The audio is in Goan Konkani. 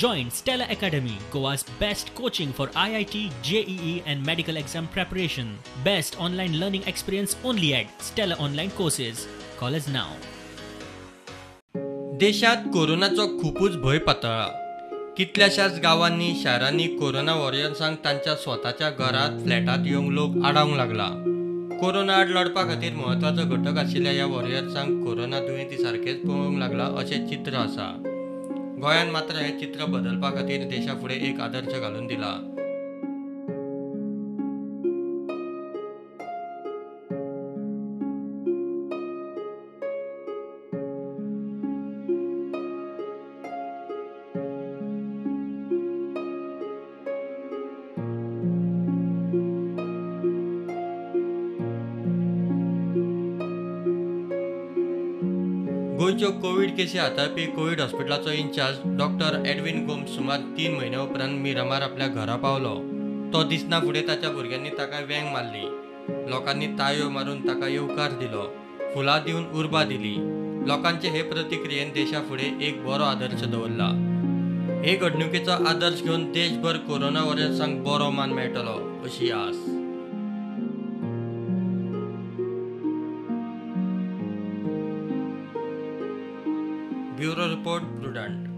Join Stellar Academy, Goa's best coaching for IIT, JEE and medical exam preparation. Best online learning experience only at Stellar Online Courses. Call us now. देशात कोरोनाचो खूपूच भंय पातळ्ळा. कितल्याशाच गांवांनी शारांनी कोरोना वॉरियर्सांक तांच्या स्वताच्या घरांत फ्लॅटांत येवंक लोक आडावंक लागला. कोरोना आड लढपा खातीर म्हत्वाचो घटक आशिल्ल्या ह्या वॉरियर्सांक कोरोना दुयेंती सारकेच पळोवंक लागला अशें चित्र आसा. गोंयांत मात्र हें चित्र बदलपा खातीर देशा फुडें एक आदर्श घालून दिला. गोंयच्यो कोवीड केसी हाताळपी कोवीड हॉस्पिटलाचो इन्चार्ज डॉक्टर एडविन गोम्स सुमार 3 म्हयन्या उपरांत मिरामार आपल्या घरा पावलो. तो दिसना फुडें ताच्या भुरग्यांनी ताका वेंग मारली. लोकांनी ताळयो मारून ताका येवकार दिलो, फुलां दिवन उर्बा दिली. लोकांचे हे प्रतिक्रियेन देशा फुडें एक बरो आदर्श दवरला. हे घडणुकेचो आदर्श घेवन देशभर कोरोना वॉरियर्सांक बरो मान मेळटलो अशी आस. Bureau report, Prudent.